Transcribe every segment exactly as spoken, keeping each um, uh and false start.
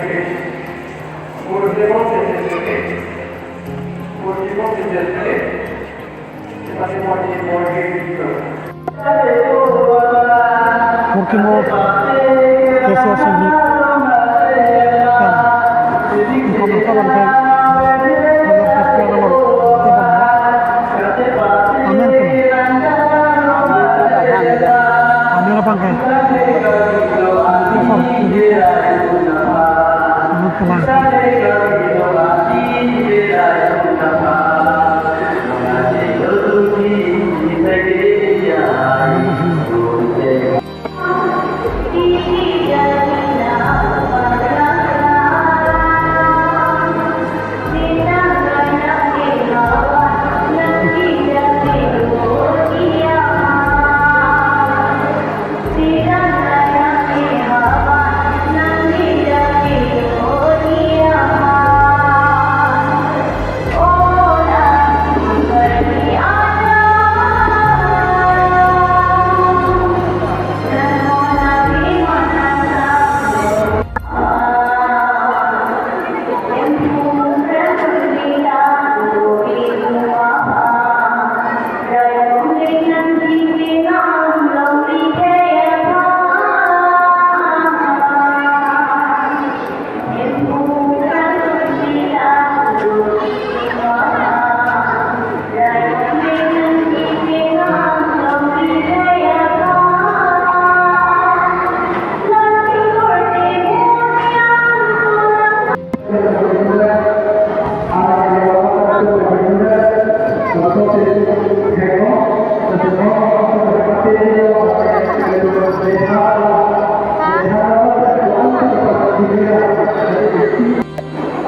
Murkimo K C S Unit. Murkimo K C S Unit. Murkimo K C S Unit. Information bangke. Amen. Amen. Amen bangke. Amen.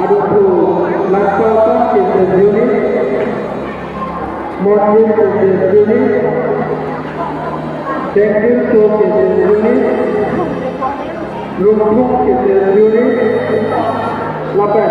Aduk Langpaltan K C S Unit, Monjir K C S Unit, Dengdil K C S Unit, Rungthung K C S Unit, lapen